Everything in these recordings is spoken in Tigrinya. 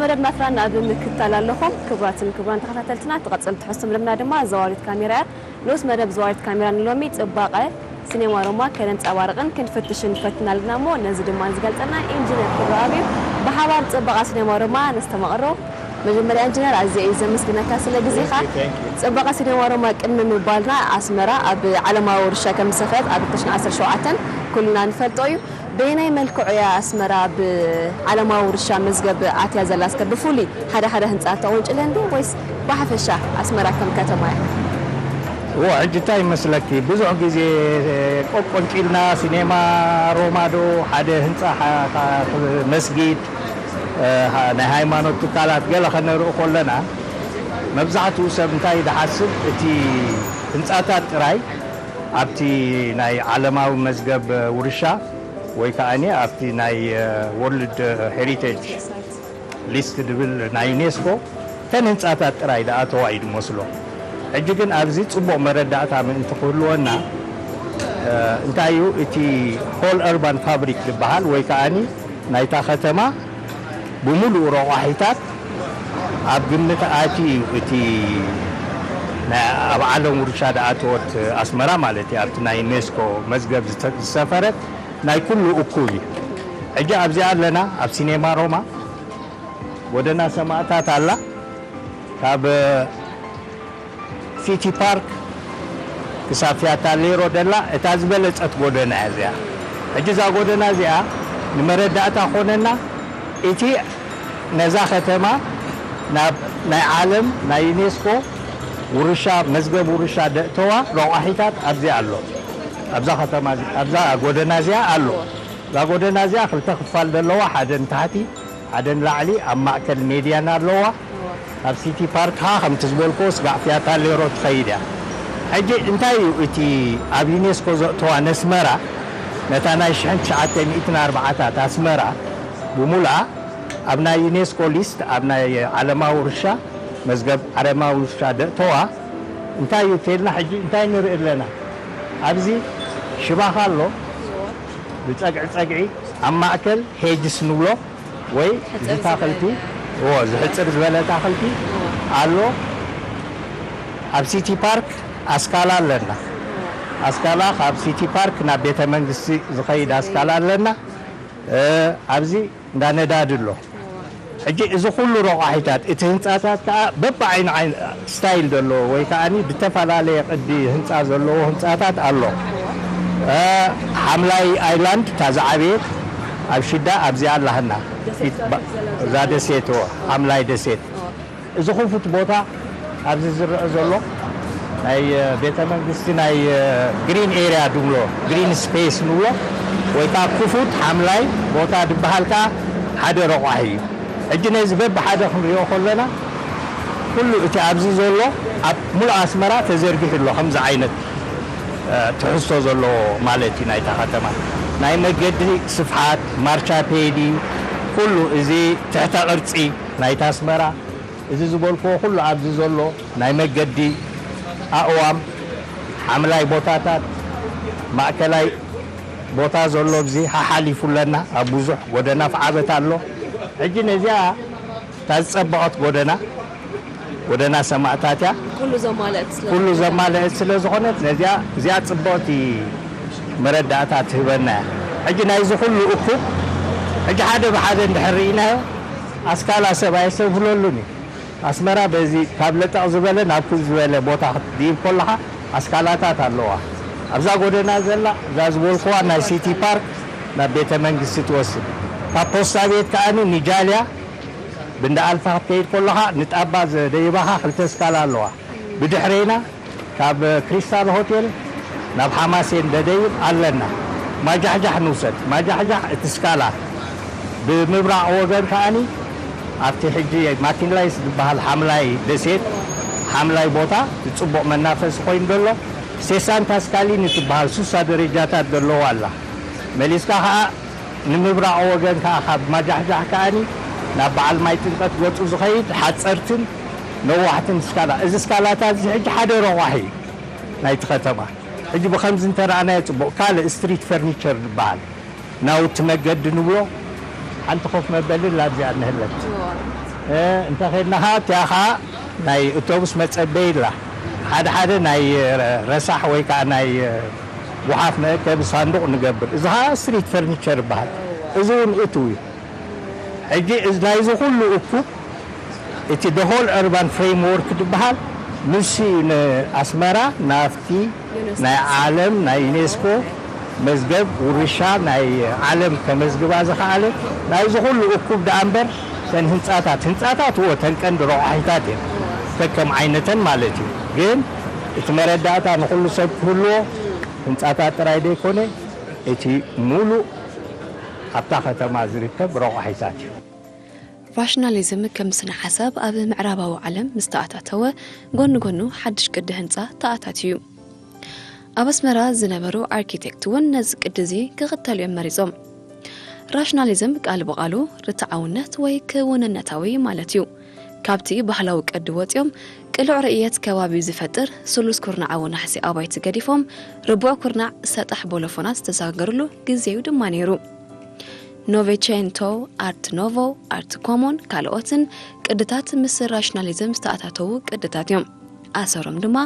መደብ ናትራን ኣብ ምክትታል ኣለኹም። ክቡራትን ክቡራን ተኸታተልትና፣ ትቐጽል ትሕዝቶ መደብና ድማ ዘዋሪት ካሜራ እያ። ንኡስ መደብ ዘዋሪት ካሜራ ንሎሚ ጽባቐ ሲኔማ ሮማ ከነንጸባርቕን ክንፍትሽን ፈትና ኣለና እሞ፣ ነዚ ድማ ዝገልጸልና ኢንጂነር ክብረኣብ እዩ። ብሓባር ጽባቐ ሲኔማ ሮማ ነስተማቕሮ። መጀመርያ ኢንጂነር፣ ኣዝየ እየ ዘመስግነካ ስለ ግዜኻ። Thank you, thank you. ጽባቐ ሲኔማ ሮማ ቅድሚ ምባልና ኣስመራ ኣብ ዓለማዊ ውርሻ ከም ዝሰፈረት ኣብ ክልተ ሽሕን ዓሰርተ ሸውዓተን ኩልና ንፈልጦ እዩ። በየናይ መልክዑ እያ ኣስመራ ብዓለማዊ ውርሻ መዝገብ ኣትያ ዘላ? እስከ ብፍሉይ ሓደ ሓደ ህንጻ ተቐንጭለን ዶ ወይስ ብሓፈሻ ኣስመራ ከም ከተማ እያ? እዎ፣ ሕጂ እንታይ ይመስለኪ፣ ብዙሕ ግዜ ቆቆንጪልና ሲኔማ ሮማ ዶ ሓደ ህንጻ ሓ-፣ ሓ-፣ መስጊድ፣ እ፣ ሃ-፣ ናይ ሃይማኖት ትካላት ገለ ከነርኢ ከለና፣ መብዛሕትኡ ሰብ እንታይ ዝሓስብ፣ እቲ ህንጻታት ጥራይ ኣብቲ ናይ ዓለማዊ መዝገብ ውርሻ ወይ ከኣኒ ኣብቲ ናይ፣ እ፣ ወርልድ ሄሪቴጅ ሊስት ድብል ናይ ዩኔስኮ እተን ህንጻታት ጥራይ ዝኣተዋ እዩ ዝመስሎ። ሕጂ ግን ኣብዚ ጽቡቕ መረዳእታ ምእንቲ ክህልወና፣ እ፣ እንታይ እዩ እቲ ሆል ኣርባን ፋብሪክ ዝበሃል ወይ ከኣኒ ናይታ ከተማ ብምሉእ ረቋሒታት ኣብ ግምት ኣትዩ እዩ። እቲ ናይ ኣብ ዓለም ውርሻ ዝኣተወት ኣስመራ ማለት እዩ፣ ኣብቲ ናይ ዩኔስኮ መዝገብ ዝተ-፣ ዝሰፈረት ናይ ኩሉ እኩብ እዩ። ሕጂ ኣብዚኣ ኣለና፣ ኣብ ሲኔማ ሮማ ጎደና ሰማእታት ኣላ። ካብ ሲቲ ፓርክ ክሳብ ፊያታ ሌሮ ደላ እታ ዝበለጸት ጎደና እያ እዚኣ። ሕጂ እዛ ጎደና እዚኣ ንመረዳእታ ኮነና፣ እቲ ነዛ ከተማ ናብ ናይ ዓለም ናይ ዩኔስኮ ውርሻ፣ መዝገብ ውርሻ ደእተዋ ረቋሒታት ኣብዚ ኣሎ። ኣብዛ ከተማ እዚ፣ ኣብዛ ጎደና እዚኣ ኣሎ። እዛ ጎደና እዚኣ ክልተ ክፋል ዘለዋ፣ ሓደ ንታሕቲ፣ ሓደ ንላዕሊ፣ ኣብ ማእከል ሜድያን ኣለዋ። ኣብ ሲቲ ፓርክ ከኣ ከምቲ ዝበልክዎ ስጋዕ ፊያታ ሌሮ ትኸይድ እያ። ሕጂ እንታይ እዩ እቲ ኣብ ዩኔስኮ ዘእተዋ ነስመራ፣ ነታ ናይ ሽሕን ትሽዓተ ሚእትን ኣርባዓታት ኣስመራ ብሙሉኣ ኣብ ናይ ዩኔስኮ ሊስት፣ ኣብ ናይ ዓለማዊ ውርሻ፣ መዝገብ ዓለማዊ ውርሻ ደእተዋ እንታይ እዩ ተልና፣ ሕጂ እንታይ ንርኢ ኣለና? ኣብዚ ሽባኻ ኣሎ፣ ብጸግዒ ጸግዒ፣ ኣብ ማእከል ሄጅስ ንብሎ ወይ ዝሕጽር ዝታኽልቲ፣ ዝበለ። እዎ፣ ዝሕጽር ዝበለ ታኽልቲ እዎ። ኣሎ። ኣብ ሲቲ ፓርክ ኣስካላ ኣለና። እዎ። ኣስካላ ካብ ሲቲ ፓርክ ናብ ቤተ መንግስቲ ዝኸይድ ኣስካላ ኣለና። እ፣ ኣብዚ እንዳ ነዳዲ ኣሎ። ሕጂ እዚ ኩሉ ረቋሒታት፣ እቲ ህንጻታት ከኣ በብዓይኑ ዓይን-፣ ስታይል ዘለዎ ወይ ከኣኒ ብተፈላለየ ቅዲ ህንጻ ዘለዎ ህንጻታት ኣሎ። እ፣ ሓምላይ ኣይላንድ እታ ዝዓበየት ኣብ ሽዳ ኣብዚኣ ኣላህና። እዛ ደሴት እዎ፣ ሓምላይ ደሴት። እዚ ክፉት ቦታ ኣብዚ ዝረአ ዘሎ ናይ፣ እ፣ ቤተ መንግስቲ ናይ፣ እ፣ ግሪን ኤርያ ድብሎ፣ ግሪን ስፔስ ንብሎ፣ ወይ ከዓ ክፉት ሓምላይ ቦታ ዝበሃል ከዓ ሓደ ረቋሒ እዩ። ሕጂ ነዚ በብሓደ ክንሪኦ ከለና፣ ኩሉ እቲ ኣብዚ ዘሎ ኣብ ሙሉእ ኣስመራ ተዘርጊሑ ኣሎ። ከምዚ ዓይነት፣ እ፣ ትሕዝቶ ዘለዎ ማለት እዩ ናይታ ከተማ። ናይ መገዲ ስፍሓት፣ ማርቻ ፔዲ፣ ኩሉ እዚ ትሕተ ቅርጺ ናይታ ኣስመራ፣ እዚ ዝበልክዎ ኩሉ ኣብዚ ዘሎ ናይ መገዲ ኣእዋም፣ ሓምላይ ቦታታት፣ ማእከላይ ቦታ ዘሎ ኣብዚ ሓሓሊፉ ኣለና። ኣብ ብዙሕ ጎደና ፍዓበት ኣሎ። ሕጂ ነዚኣ እታ ዝጸበቐት ጎደና፣ ጎደና ሰማእታት እያ። ኩሉ ዘማልአት ስለ ኩሉ ዝኾነት። ዘማልአት ስለ ዝኾነት፣ ነዚኣ፣ እዚኣ ጽብቕቲ መረዳእታ ትህበና እያ። ሕጂ ናይዚ ኩሉ እኩብ፣ ሕጂ ሓደ ብሓደ እንድሕር ርኢናዮ፣ ኣስካላ ሰብ ኣየስተብህለሉን እዩ። ኣስመራ በዚ ካብ ለጠቕ ዝበለ ናብ ክብ ዝበለ ቦታ ክትድይብ ከለኻ ኣስካላታት ኣለዋ። ኣብዛ ጎደና ዘላ፣ እዛ ዝበልክዋ ናይ ሲቲ ፓርክ ናብ ቤተ መንግስቲ ትወስድ። ካብ ፖስታ ቤት ከኣ ንጃልያ ብእንዳ ኣልፋ ክትከይድ ከለኻ ንጣባ ዘደይባኻ ክልተ ስካላ ኣለዋ። ብድሕረይና ካብ ክሪስታል ሆቴል ናብ ሓማሴን ደደይብ ኣለና። ማጃሕጃሕ ንውሰድ። ማጃሕጃሕ እቲ ስካላ ብምብራቕ ወገን ከኣኒ ኣብቲ ሕጂ ማኪንላይስ ዝበሃል ሓምላይ ደሴት፣ ሓምላይ ቦታ፣ እቲ ጽቡቕ መናፈሲ ኮይኑ ዘሎ፣ ሴሳንታ ስካሊኒ ትበሃል ሱሳ ደረጃታት ዘለዋ ኣላ። መሊስካ ከኣ ንምብራቕ ወገን ከኣ ካብ ማጃሕጃሕ ከኣኒ ናብ በዓል ማይ ጥምቀት ገጹ ዝኸይድ ሓጸርትን ነዋሕትን ስካላ። እዚ ስካላታት እዚ ሕጂ ሓደ ረቋሒ እዩ ናይቲ ከተማ። ሕጂ ብኸምዚ እንተረኣናዮ ጽቡቕ። ካልእ ስትሪት ፈርኒቸር ዝበሃል ናውቲ መገዲ ንብሎ፣ ሓንቲ ኮፍ መበሊ ላ ኣብዚኣ እንህለት። እንተ ኸድናኻ እቲኣ ኸዓ ናይ ኣውቶቡስ መጸበይ ኢላ። ሓደ ሓደ ናይ ረሳሕ ወይ ከዓ ናይ ጓሓፍ መእከቢ ሳንዱቕ ንገብር። እዚ ኸዓ ስትሪት ፈርኒቸር ይበሃል። እዚ እውን እትው እዩ። ሕጂ እዚ ናይዚ ኩሉ እኩብ እቲ the whole urban framework ዝበሃል ንሱ እዩ ንኣስመራ ናብቲ ናይ ዓለም ናይ ዩኔስኮ መዝገብ ውርሻ ናይ ዓለም ከመዝግባ ዝኸኣለ። ናይዚ ኩሉ እኩብ ደኣ እምበር እተን ህንፃታት ህንፃታት እዎ እተን ቀንዲ ረቋሒታት እየን ከከም ዓይነተን ማለት እዩ። ግን እቲ መረዳእታ ንኩሉ ሰብ ክህልዎ ህንፃታት ጥራይ ዘይኮነ እቲ ሙሉእ ኣብታ ከተማ ዝርከብ ረቋሒታት እዩ። ራሽናሊዝም ከም ስነ ሓሳብ ኣብ ምዕራባዊ ዓለም ምስ ተኣታተወ፣ ጎኒ ጎኑ ሓድሽ ቅዲ ህንጻ ተኣታትዩ እዩ። ኣብ ኣስመራ ዝነበሩ ኣርኪቴክት እውን ነዚ ቅዲ እዚ ክኽተሉ እዮም መሪጾም። ራሽናሊዝም ቃል ብቓሉ ርትዓውነት ወይ ክውንነታዊ ማለት እዩ። ካብቲ ባህላዊ ቅዲ ወጺኦም ቅሉዕ ርእየት ከባቢ ዝፈጥር ስሉስ ኩርናዓዊ ናሕሲ ኣባይቲ ገዲፎም ርቡዕ ኩርናዕ ሰጣሕ ቦሎፎናት ዝተሰጋገርሉ ግዜ'ዩ ድማ ነይሩ። ኖቬቼንቶ፣ ኣርት ኖቮ፣ ኣርት ኮሞን ካልኦትን ቅድታት ምስ ራሽናሊዝም ዝተኣታተዉ ቅድታት እዮም። ኣሰሮም ድማ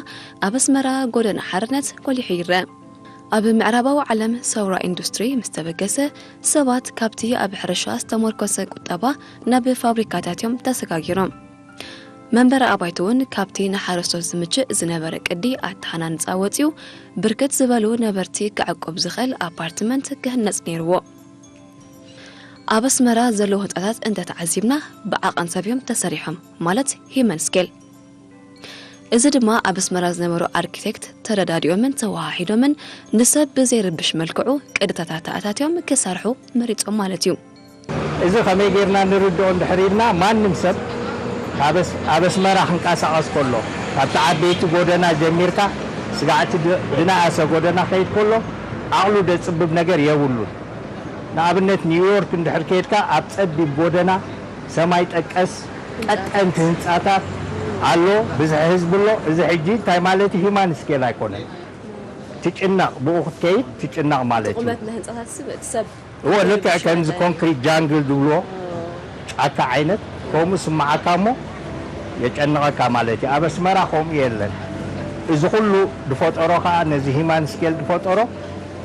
ኣብ ኣስመራ ጎደና ሓርነት ጎሊሑ ይረአ። ኣብ ምዕራባዊ ዓለም ሰውራ ኢንዱስትሪ ምስ ተበገሰ፣ ሰባት ካብቲ ኣብ ሕርሻ ዝተመርኮሰ ቁጠባ ናብ ፋብሪካታት እዮም ተሰጋጊሮም። መንበሪ ኣባይቲ እውን ካብቲ ንሓረስቶት ዝምችእ ዝነበረ ቅዲ ኣተሃናንጻ ወጺኡ ብርክት ዝበሉ ነበርቲ ከዕቁብ ዝኽእል ኣፓርትመንት ክህነጽ ነይርዎ። ኣብ ኣስመራ ዘለዉ ህንጻታት እንተተዓዚብና ብዓቐን ሰብ እዮም ተሰሪሖም ማለት ሂመን ስኬል። እዚ ድማ ኣብ ኣስመራ ዝነበሩ ኣርኪቴክት ተረዳዲኦምን ተወሃሂዶምን ንሰብ ብዘይርብሽ መልክዑ ቅድታት ኣተኣታትዮም ክሰርሑ መሪጾም ማለት እዩ። እዚ ከመይ ጌርና ንርድኦ እንድሕር ኢልና ማንም ሰብ ካብ ኣስ- ኣብ ኣስመራ ክንቀሳቐስ ከሎ ካብቲ ዓበይቲ ጎደና ጀሚርካ ስጋዕቲ ድ- ዝነኣሰ ጎደና ከይድ ከሎ ዓቕሉ ደጽብብ ነገር የብሉን። ንኣብነት ኒውዮርክ እንድሕር ከይድካ ኣብ ጸቢብ ጎደና ሰማይ ጠቀስ ቀጠንቲ ህንጻታት ኣሎ፣ ብዝሒ ህዝቢ ኣሎ። እዚ ሕጂ እንታይ ማለት ሂማን ስኬል ኣይኮነን። ትጭነቕ ብኡ ክትከይድ ትጭነቕ ማለት እዩ። ቁመት ናይ ህንጻታት ስብ እቲ ሰብ እዎ ልክዕ ከምዚ ኮንክሪት ጃንግል ዝብልዎ ጫካ ዓይነት ከምኡ ስምዓካ እሞ የጨንቐካ ማለት እዩ። ኣብ ኣስመራ ከምኡ የለን። እዚ ኩሉ ዝፈጠሮ ከዓ ነዚ ሂማን ስኬል ዝፈጠሮ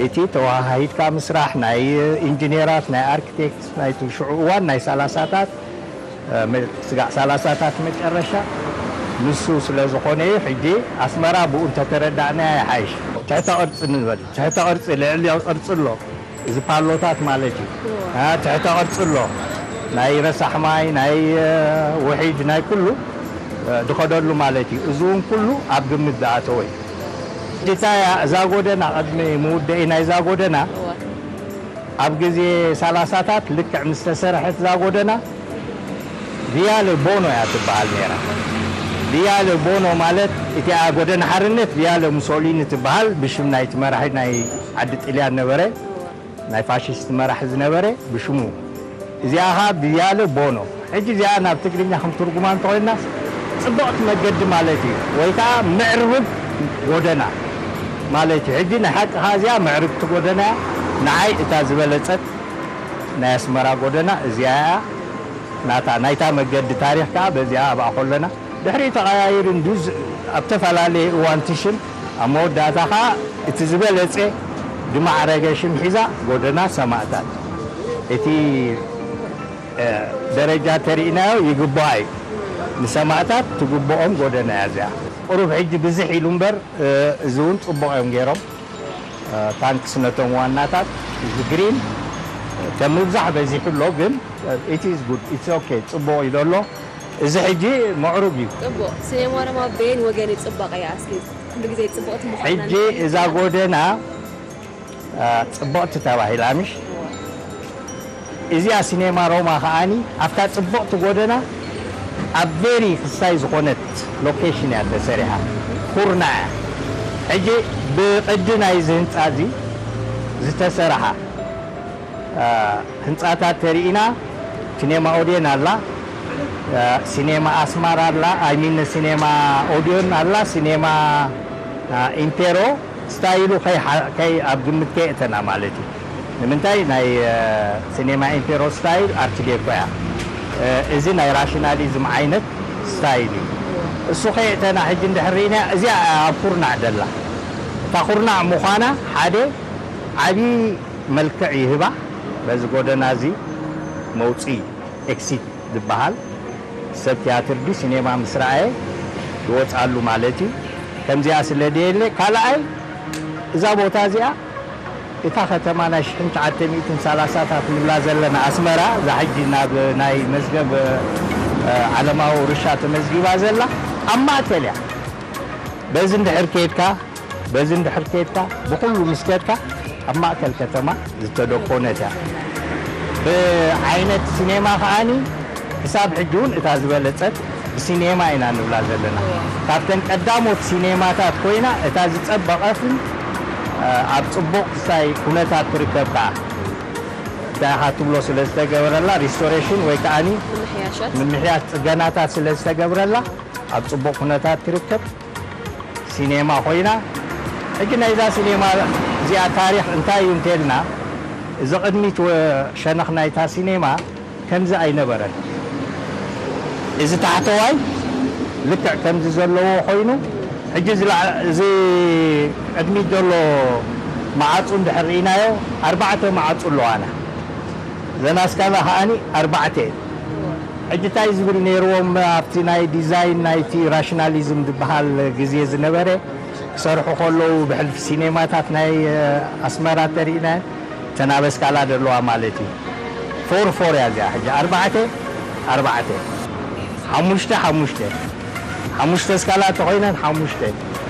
እቲ ተወሃሂድካ ምስራሕ ናይ ኢንጂነራት ናይ ኣርኪቴክት ናይቲ ሽዑ እዋን ናይ ሰላሳታት ስጋዕ ሰላሳታት መጨረሻ ንሱ ስለ ዝኾነ እዩ። ሕጂ ኣስመራ ብኡ እንተተረዳእናያ ይሓይሽ። ትሕተ ቅርፂ ንበል ትሕተ ቅርፂ ልዕሊ ቅርፂ ኣሎ። እዚ ፓሎታት ማለት እዩ። ትሕተ ቅርፂ ኣሎ ናይ ረሳሕ ማይ ናይ ውሒጅ ናይ ኩሉ ድኸደሉ ማለት እዩ። እዚ እውን ኩሉ ኣብ ግምት ዝኣተወ እዩ። ዲታያ እዛ ጎደና ቅድሚ ምውደኢ ናይዛ ጎደና ኣብ ግዜ ሰላሳታት ልክዕ ምስ ተሰርሐት እዛ ጎደና ቪያለ ቦኖ እያ ትበሃል ነይራ። ቪያለ ቦኖ ማለት እቲኣ ጎደና ሓርነት ቪያለ ሙሶሊኒ ትበሃል ብሽም ናይቲ መራሒ ናይ ዓዲ ጥልያን ነበረ ናይ ፋሽስት መራሒ ዝነበረ ብሽሙ እዚኣ ኸዓ ቪያለ ቦኖ ሕጂ እዚኣ ናብ ትግርኛ ከም ትርጉማ እንተኾይናስ ፅብቕቲ መገዲ ማለት እዩ ወይ ከዓ ምዕርብብ ጎደና ማለት እዩ። ሕጂ ናይ ሓቂ ኸዓ እዚኣ ምዕርብቲ ጎደና እያ። ንዓይ እታ ዝበለፀት ናይ ኣስመራ ጎደና እዚኣ እያ። ናታ ናይታ መገዲ ታሪኽ ከዓ በዚኣ ኣብኣ ከለና ድሕሪኡ ተቐያይሩ እንዱ ኣብ ተፈላለየ እዋን ትሽም ኣብ መወዳእታ ከዓ እቲ ዝበለፀ ዝማዕረገ ሽም ሒዛ ጎደና ሰማእታት እቲ ደረጃ ተሪእናዮ ይግባእ እዩ። ንሰማእታት ትግብኦም ጎደና እያ እዚኣ። ቁሩብ ሕጂ ብዝሕ ኢሉ እምበር እዚ እውን ፅቡቕ እዮም ገይሮም። ታንክስ ነቶም ዋናታት እዚ ግሪን ከም ምብዛሕ በዚሑ ኣሎ ግን it is good it's okay ፅቡቕ እዩ ዘሎ። እዚ ሕጂ ምዕሩግ እዩ። ፅቡቕ ሲኔማ ድማ በየን ወገን እዩ ፅባቐ እያ እስኪ ኩሉ ግዜ ፅብቕቲ ምዃና ሕጂ እዛ ጎደና ፅብቕቲ ተባሂላ ምሽ እዚኣ ሲኔማ ሮማ ከዓኒ ኣብታ ፅብቕቲ ጎደና ኣብ ቬሪ ክስታይ ዝኾነት ሎኬሽን እያ ተሰሪሓ። ኩርና እያ። ሕጂ ብቕዲ ናይዚ ህንፃ እዚ ዝተሰርሓ ህንፃታት ተሪኢና ሲኔማ ኦድየን ኣላ፣ ሲኔማ ኣስማራ ኣላ፣ ኣይሚን ሲኔማ ኦድዮን ኣላ፣ ሲኔማ ኢምፔሮ ስታይሉ ከይ ኣብ ግምት ከየእተና ማለት እዩ። ንምንታይ ናይ ሲኔማ ኢምፔሮ ስታይል ኣርት ዴኮ እያ። እዚ ናይ ራሽናሊዝም ዓይነት ስታይል እዩ። እሱ ከየእተና ሕጂ እንድሕር ርኢና፣ እዚኣ ኣብ ኩርናዕ ደላ፣ እታ ኩርናዕ ምዃና ሓደ ዓብዪ መልክዕ ይህባ። በዚ ጎደና እዚ መውፅኢ፣ ኤክሲት ዝበሃል፣ ሰብ ቲያትር ድዩ ሲኔማ ምስ ረኣየ ዝወፅኣሉ ማለት እዩ። ከምዚኣ ስለ ደየለ፣ ካልኣይ እዛ ቦታ እዚኣ እታ ከተማ ናይ ሽሕን ትሽዓተ ሚእትን ሰላሳታት ንብላ ዘለና ኣስመራ፣ እዛ ሕጂ ናብ ናይ መዝገብ ዓለማዊ ውርሻ ተመዝጊባ ዘላ ኣብ ማእከል እያ። በዚ እንድሕር ከድካ፣ በዚ እንድሕር ከድካ፣ ብኹሉ ምስ ከድካ ኣብ ማእከል ከተማ ዝተደኮነት እያ። ብዓይነት ሲኔማ ከኣኒ ክሳብ ሕጂ እውን እታ ዝበለጸት ብሲኔማ ኢና ንብላ ዘለና። ካብተን ቀዳሞት ሲኔማታት ኮይና እታ ዝጸበቐትን ኣብ ጽቡቕ ክሳይ ኩነታት ትርከብ ከኣ እንታይ ኢኻ ትብሎ ስለ ዝተገበረላ፣ ሪስቶሬሽን ወይ ከኣኒ ምምሕያሻት። ምምሕያሽ ጽገናታት ስለ ዝተገብረላ ኣብ ጽቡቕ ኩነታት ትርከብ ሲኔማ ኮይና። ሕጂ ናይዛ ሲኔማ እዚኣ ታሪኽ እንታይ እዩ እንተልና፣ እዚ ቅድሚት ወ-፣ ሸነኽ ናይታ ሲኔማ ከምዚ ኣይነበረን። እዚ ታሕተዋይ ልክዕ ከምዚ ዘለዎ ኮይኑ፣ ሕጂ እዚ ላዕ-፣ እዚ ቅድሚት ዘሎ መዓጹ እንድሕር ርኢናዮ፣ ኣርባዕተ መዓጹ ኣለዋና። ዘናስካላ ከኣኒ ኣርባዕተ እየን። ሕጂ እንታይ ዝብል ነይርዎም ኣብቲ ናይ ዲዛይን ናይቲ ራሽናሊዝም ዝበሃል ግዜ ዝነበረ ክሰርሑ ከለዉ ብሕልፊ ሲኔማታት ናይ ኣስመራ ተሪእናየን። ተናበስካላ ዘለዋ ማለት እዩ። ፎር ፎር እያ እዚኣ ሕጂ ኣርባዕተ ኣርባዕተ፣ ሓሙሽተ ሓሙሽተ፣ ሓሙሽተ ስካላ ተኾይነን ሓሙሽተ፣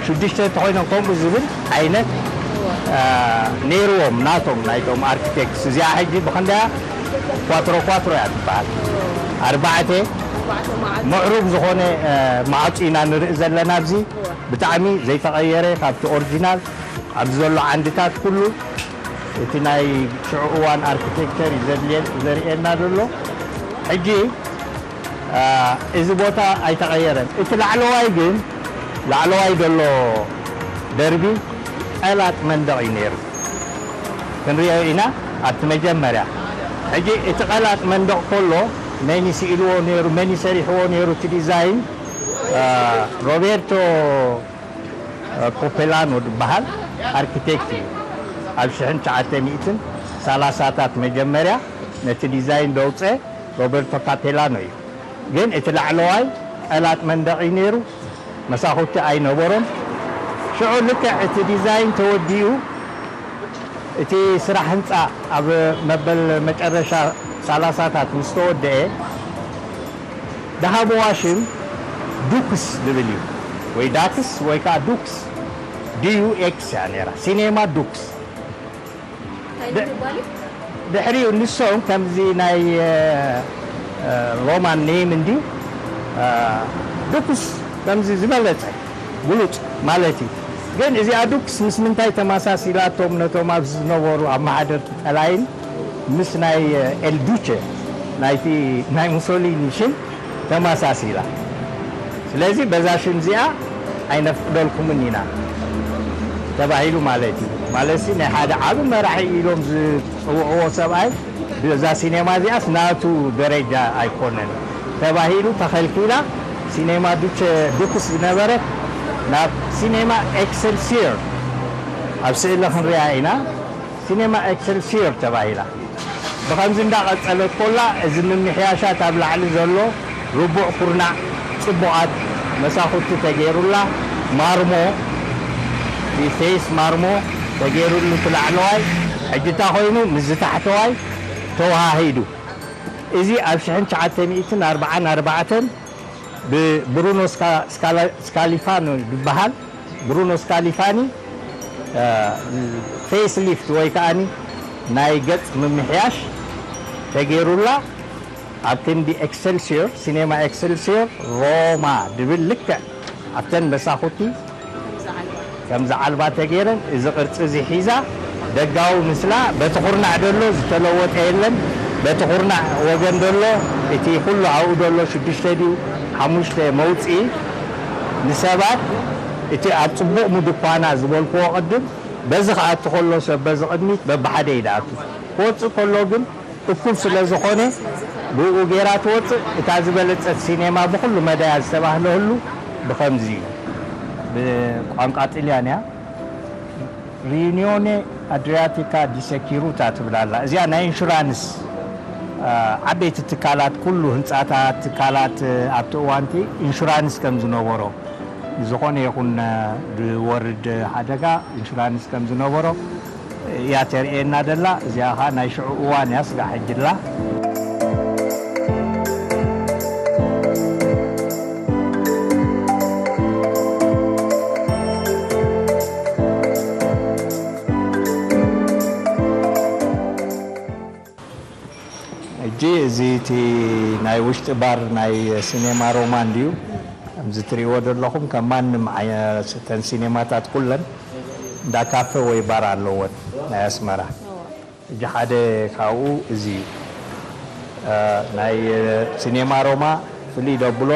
ሽዱሽተ ተኾይነን ከምኡ ዝብል ዓይነት፣ አ፣ ነይርዎም ናቶም፣ ናይቶም ኣርኪቴክትስ። እዚኣ ሕጂ ብኸንደያ ኳትሮ ኳትሮ እያ ትበሃል። ኣርባዕተ ምዕሩግ ዝኾነ፣ አ፣ ማዕጹ ኢና ንርኢ ዘለና ኣብዚ። ብጣዕሚ ዘይተቐየረ ካብቲ ኦሪጂናል ኣብዚ ዘሎ ዓንድታት ኩሉ እቲ ናይ ሽዑ እዋን ኣርኪቴክቸር እዩ ዘድልየ-፣ ዘርእየና ዘሎ። ሕጂ፣ አ፣ እዚ ቦታ ኣይተቐየረን። እቲ ላዕለዋይ ግን፣ ላዕለዋይ ዘሎ ደርቢ ቀላጥ መንደቕ እዩ ነይሩ። ክንሪኦ ኢና ኣብቲ መጀመርያ። ሕጂ እቲ ቀላጥ መንደቕ ከሎ መን ይስኢልዎ ነይሩ፣ መን ይሰሪሕዎ ነይሩ እቲ ዲዛይን? አ፣ ሮቤርቶ ኮፔላኖ ዝበሃል ኣርኪቴክት እዩ። ኣብ ሽሕን ትሽዓተ ሚእትን ሰላሳታት መጀመርያ ነቲ ዲዛይን ዘውፅአ ሮበርቶ ካፔላኖ እዩ። ግን እቲ ላዕለዋይ ቀላጥ መንደቕ እዩ ነይሩ፣ መሳኹቲ ኣይነበሮን። ሽዑ ልክዕ እቲ ዲዛይን ተወዲኡ፣ እቲ ስራሕ ህንፃ ኣብ መበል መጨረሻ ሰላሳታት ምስ ተወደአ፣ ዝሃብዋ ሽም ዱክስ ዝብል እዩ፣ ወይ ዳክስ ወይ ከዓ ዱክስ፣ ዲ ዩ ኤክስ እያ ነይራ፣ ሲኔማ ዱክስ። እንታይ ድ-፣ ንምባል እዩ? ድሕሪኡ ንሶም ከምዚ ናይ፣ እ፣ እ፣ ሮማን ኔም እንድዩ፣ እ፣ ዱክስ ከምዚ ዝበለጸ ብሉጽ ማለት እዩ። ግን እዚኣ ዱክስ ምስ ምንታይ ተመሳሲላቶም ነቶም ኣብዚ ዝነበሩ ኣመሓደርቲ ጠላይን ምስ ናይ ኤልዱቸ ናይቲ ናይ ሙሶሊኒ ሽም ተመሳሲላ። ስለዚ በዛ ሽም እዚኣ ኣይነፍቅደልኩምን ኢና ተባሂሉ ማለት እዩ። ማለትሲ ናይ ሓደ ዓቢ መራሒ ኢሎም ዝጽውዕዎ ሰብኣይ በዛ ሲኔማ እዚኣስ ናቱ ደረጃ ኣይኮነን ተባሂሉ ተኸልኪላ። ሲኔማ ዱቸ ዱክስ ዝነበረት ናብ ሲኔማ ኤክሰልሲዮር ኣብ ስእሊ ክንሪኣ ኢና። ሲኔማ ኤክሰልሲዮር ተባሂላ። ብኸምዚ እንዳቐጸለት ኮላ፣ እዚ ምምሕያሻት ኣብ ላዕሊ ዘሎ ርቡዕ ኩርናዕ ጽቡቓት መሳኹቲ ተገይሩላ፣ ማርሞ፣ ፌስ ማርሞ ተገይሩሉ እቲ ላዕለዋይ። ሕጂ እንታይ ኮይኑ? ምስዚ ታሕተዋይ ተወሃሂዱ። እዚ ኣብ ሽሕን ትሽዓተ ሚእትን ኣርባዓን ኣርባዕተን ብብሩኖ ስካ-፣ ስካላ-፣ ስካሊፋኖ ዝበሃል፣ ብሩኖ ስካሊፋኒ፣ እ፣ ፌስ ሊፍት ወይ ከኣኒ ናይ ገጽ ምምሕያሽ ተገይሩላ። ኣብ ክንዲ ኤክሰልሲዮር፣ ሲኔማ ኤክሰልሲዮር ሮማ ድብል ልክዕ ኣብተን መሳኹቲ ከም ዝዓልባ ተገይረን፣ እዚ ቅርጺ እዚ ሒዛ፣ ደጋዊ ምስላ በቲ ኩርናዕ ዘሎ ዝተለወጠ የለን። በቲ ኩርናዕ ወገን ዘሎ፣ እቲ ኩሉ ኣብኡ ዘሎ ሽዱሽተ ድዩ ሓሙሽተ መውጽኢ ንሰባት፣ እቲ ኣብ ጽቡቕ ምድኳና ዝበልክዎ ቅድም፣ በዚ ክኣቱ ከሎ ሰብ በዚ ቅድሚት በብሓደ እዩ ዝኣቱ። ክወፅእ ከሎ ግን እኩብ ስለ ዝኾነ፣ ብኡ ገይራ ትወፅእ። እታ ዝበለፀት ሲኔማ ብኹሉ መዳያ ዝተባህለሉ ብኸምዚ እዩ። ብቋንቋ ጥልያን እያ። ሪዩኒዮኔ ኣድሪያቲካ ዲሴኪሩታ ትብል ኣላ። እዚኣ ናይ ኢንሹራንስ፣ አ፣ ዓበይቲ ትካላት፣ ኩሉ ህንፃታት፣ ትካላት፣ እ፣ ኣብቲ እዋንቲ ኢንሹራንስ ከም ዝነበሮ፣ ዝኾነ ይኹን፣ እ፣ ዝወርድ ሓደጋ ኢንሹራንስ ከም ዝነበሮ እያ ተርእየና ደላ። እዚኣ ኸዓ ናይ ሽዑ እዋን እያ፣ ስጋዕ ሕጂ ኣላ። ሕጂ እዚ እቲ ናይ ውሽጢ ባር ናይ ሲኔማ ሮማ እንድዩ። ከምዚ ትርእይዎ ዘለኹም፣ ከም ማንም ዓይ-፣ እተን ሲኔማታት ኩለን እንዳ ካፈ ወይ ባር ኣለወን ናይ ኣስመራ። ሕጂ ሓደ ካብኡ እዚ እዩ። እ፣ ናይ ሲኔማ ሮማ ፍልይ ደብሎ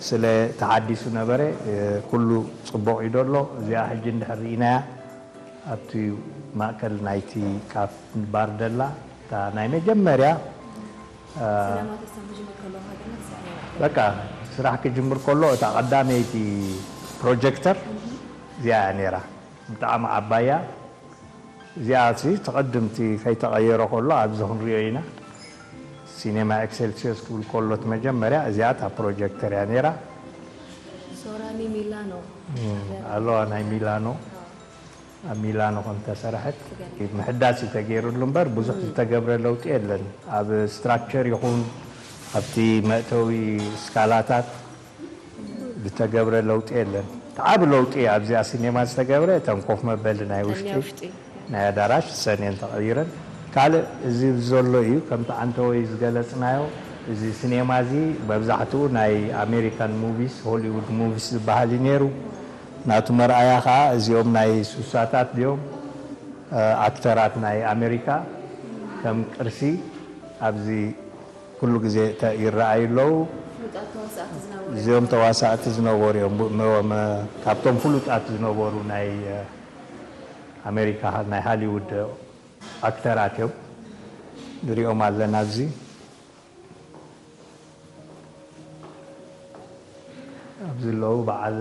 ስለ ተሓዲሱ ነበረ። እ፣ ኩሉ ጽቡቕ እዩ ደሎ። እዚኣ ሕጂ እንድሕር ርኢናያ፣ ኣብቲ ማእከል ናይቲ ካፍ ባር ደላ፣ እታ ናይ መጀመርያ፣ እ፣ ሲነማ ተስተም ክጅምር ከሎ ሃገርና ትስራሕ ነይራ። በቃ፣ ስራሕ ክጅምር ከሎ እታ ቀዳመይቲ ፕሮጀክተር እዚኣ እያ ነይራ። ብጣዕሚ ዓባያ። እዚኣ ሲ ትቕድምቲ ከይተቐየረ ከሎ ኣብዚ ክንሪኦ ኢና። ሲኔማ ኤክሴልሲዮስ ክብል ከሎ እቲ መጀመርያ እዚኣ እታ ፕሮጀክተር እያ ነይራ። ሶራኒ ሚላኖ። እም፣ ኣለዋ ናይ ሚላኖ። ኣብ ሚላኖ ከም ተሰርሐት ምሕዳስ እዩ ተገይሩሉ እምበር ብዙሕ ዝተገብረ ለውጢ የለን። ኣብ ስትራክቸር ይኹን ኣብቲ መእተዊ ስካላታት ዝተገብረ ለውጢ የለን። እቲ ዓቢ ለውጢ ኣብዚኣ ሲኔማ ዝተገብረ እተን ኮፍ መበሊ ናይ ውሽጢ ናይ ኣዳራሽ እሰን እየን ተቐይረን። ካልእ እዚ ዘሎ እዩ፣ ከምቲ ዓንተወይ ዝገለጽናዮ፣ እዚ ሲኔማ እዚ መብዛሕትኡ ናይ ኣሜሪካን ሙቪስ፣ ሆሊውድ ሙቪስ ዝበሃል እዩ ነይሩ። ናቱ መርኣያ ኸኣ እዚኦም ናይ ሱሳታት ድዮም፣ እ፣ ኣክተራት ናይ ኣሜሪካ ከም ቅርሲ ኣብዚ ኩሉ ግዜ ተ-፣ ይረኣዩ ኣለዉ። ፍሉጣት ተዋሳእቲ ዝነበሩ እዮም። እዚኦም ተዋሳእቲ ዝነበሩ እዮም። ቡ-፣ መ-፣ መ-፣ ካብቶም ፍሉጣት ዝነበሩ ናይ፣ እ፣ ኣሜሪካ፣ ናይ ሃሊውድ ኣክተራት እዮም። ንሪኦም ኣለና ኣብዚ። ኣብዚ ኣለዉ በዓል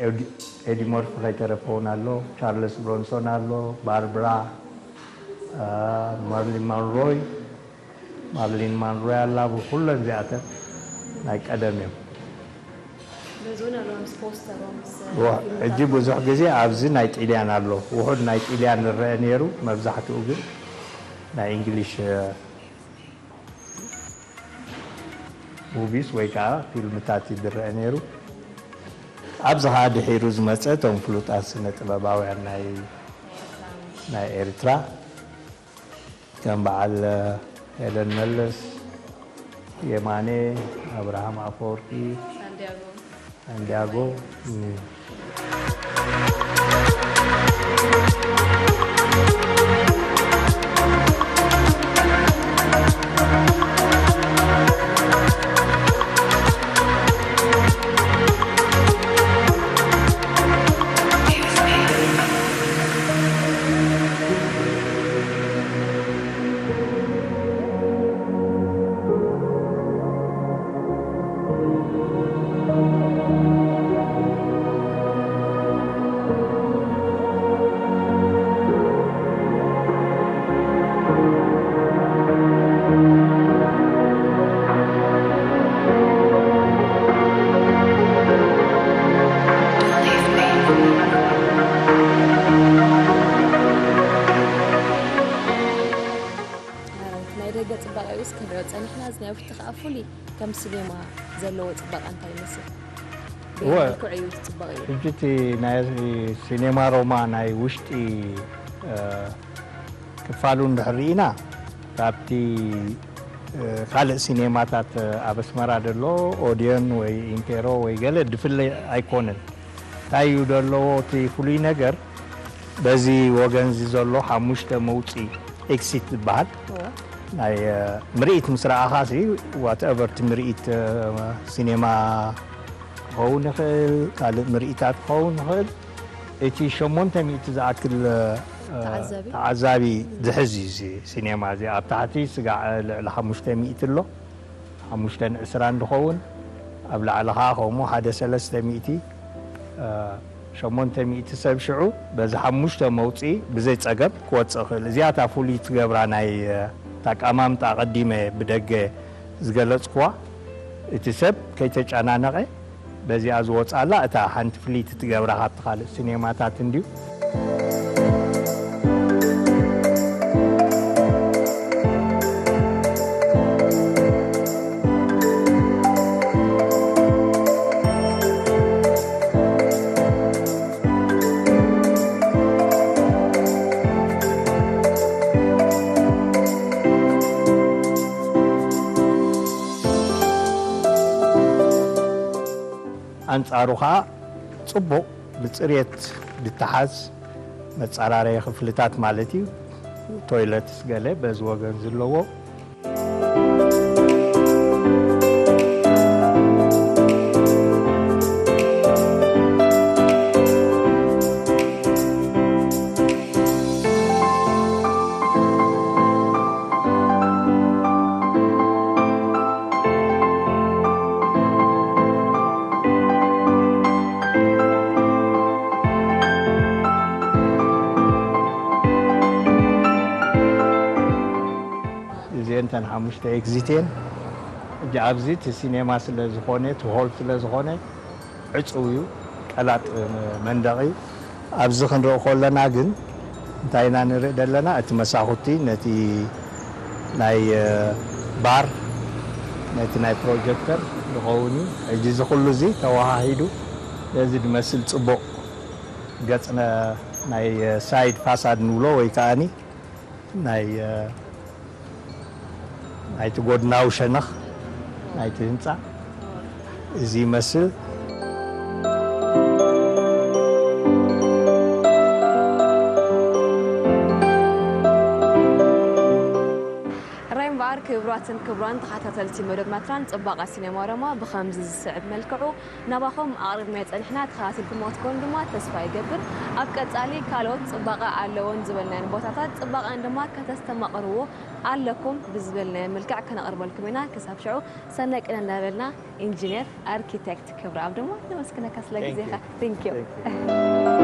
ኤዲ-፣ ኤዲ መርፊ ከይተረፈ እውን ኣሎ፣ ቻርልስ ብሮንሶን ኣሎ፣ ባርብራ፣ አ፣ ማርሊን ማንሮይ፣ ማርሊን ማንሮይ ኣላ፣ ኩለን እዚኣተን ናይ ቀደም እዮም። በዚ እውን ኣለዋ ምስ ፖስተሮም፣ ምስ ዋ-፣ ፊልምታት። ሕጂ ብዙሕ ግዜ ኣብዚ ናይ ጢልያን ኣሎ፣ ውሑድ ናይ ጢልያን ንረአ ነይሩ፣ መብዛሕትኡ ግን ናይ እንግሊሽ፣ እ፣ ሙቪስ ወይ ከዓ ፊልምታት እዩ ዝረአ ነይሩ። ኣብዚ ኸዓ ድሒሩ ዝመፀ እቶም ፍሉጣት ስነ ጥበባውያን ናይ፣ ናይ ኤርትራ ከም በዓል ሄለን መለስ፣ የማነ፣ ኣብርሃም ኣፈወርቂ፣ ሳንዲያጎ። ሳንዲያጎ፣ እም። ናይ ደገ ጽባቐኡስ ክንሪኦ ጸኒሕና፣ እዚ ናይ ውሽጢ ከኣ ፍሉይ ከም ሲኔማ ዘለዎ ጽባቐ እንታይ ይመስል? እወ። ብመልክዑ እዩ ዝጽበቕ እዩ። ሕጂ እቲ ናይ ሲኔማ ሮማ ናይ ውሽጢ፣ እ፣ ክፋሉ እንድሕር ርኢና፣ ካብቲ፣ እ፣ ካልእ ሲኔማታት ኣብ ኣስመራ ዘሎ ኦድዮን ወይ ኢምፔሮ ወይ ገለ ድፍለ ኣይኮነን። እንታይ እዩ ዘለዎ እቲ ፍሉይ ነገር? በዚ ወገን እዚ ዘሎ ሓሙሽተ መውፅኢ፣ ኤክሲት ዝበሃል፣ እወ። ናይ፣ እ፣ ምርኢት ምስ ረኣኻሲ፣ ዋትኤቨር እቲ ምርኢት፣ እ፣ ሲኔማ ክኸውን ይኽእል፣ ካልእ ምርኢታት ክኸውን ይኽእል። እቲ ሸሞንተ ሚእቲ ዝኣክል፣ እ፣ ተዓዛቢ ዝሕዝ እዩ። እዚ ሲኔማ እዚ ኣብ ታሕቲ ስጋዕ ልዕሊ ሓሙሽተ ሚእቲ ኣሎ፣ ሓሙሽተን ዕስራን ዝኸውን፣ ኣብ ላዕሊ ኸዓ ከምኡ ሓደ ሰለስተ ሚእቲ፣ ሸሞንተ ሚእቲ ሰብ ሽዑ በዚ ሓሙሽተ መውፅኢ ብዘይ ፀገም ክወፅእ ይኽእል። እዚኣታ ፍሉይ ትገብራ ናይ ኣቃማምጣ ቀዲመ ብደገ ዝገለፅኩዋ፣ እቲ ሰብ ከይተጨናነቐ በዚኣ ዝወፅኣላ እታ ሓንቲ ፍልይቲ ትገብራ ካብቲ ካልእ ሲኔማታት እንድዩ። ኣንጻሩ ኸኣ ጽቡቕ ብጽሬት ዝተሓዝ መጻራረዪ ክፍልታት ማለት እዩ። ቶይለትስ ገለ በዚ ወገን ዘለዎ። እዚአን እተን ሓሙሽተ ኤግዚት እየን። ሕጂ ኣብዚ እቲ ሲኔማ ስለ ዝኾነ፣ እቲ ሆል ስለ ዝኾነ፣ ዕጹው እዩ፣ ቀላጥ መንደቕ እዩ። ኣብዚ ክንርኢ ከለና ግን እንታይ ኢና ንርኢ ዘለና? እቲ መሳኹቲ ነቲ ናይ፣ እ፣ ባር፣ ነቲ ናይ ፕሮጀክተር ዝኸውን እዩ። ሕጂ እዚ ኩሉ እዚ ተወሃሂዱ ነዚ ዝመስል ጽቡቕ ገጽ ነ-፣ ናይ ሳይድ ፋሳድ ንብሎ ወይ ከኣኒ ናይ፣ እ፣ ናይቲ ጎድናዊ ሸነኽ ናይቲ ህንጻ እዚ ይመስል። ሕራይ እምበኣር ክቡራትን ክቡራን ተኸታተልቲ መደብ ናትራን ጽባቐ ሲኔማ ሮማ ብኸምዚ ዝስዕብ መልክዑ ናባኹም ኣቕሪብናዮ ጸኒሕና። ተኸታቲልኩምዎ ትኮኑ ድማ ተስፋ ይገብር። ኣብ ቀጻሊ ካልኦት ጽባቐ ኣለዎን ዝበልናዮን ቦታታት ጽባቐን ድማ ከተስተማቕርዎ ኣለኩም ብዝበልናዮ መልክዕ ከነቕርበልኩም ኢና። ክሳብ ሽዑ ሰናይ ቅነ እንዳበልና ኢንጂነር ኣርኪቴክት ክብረኣብ ድማ ነመስግነካ ስለ ግዜኻ። Thank you።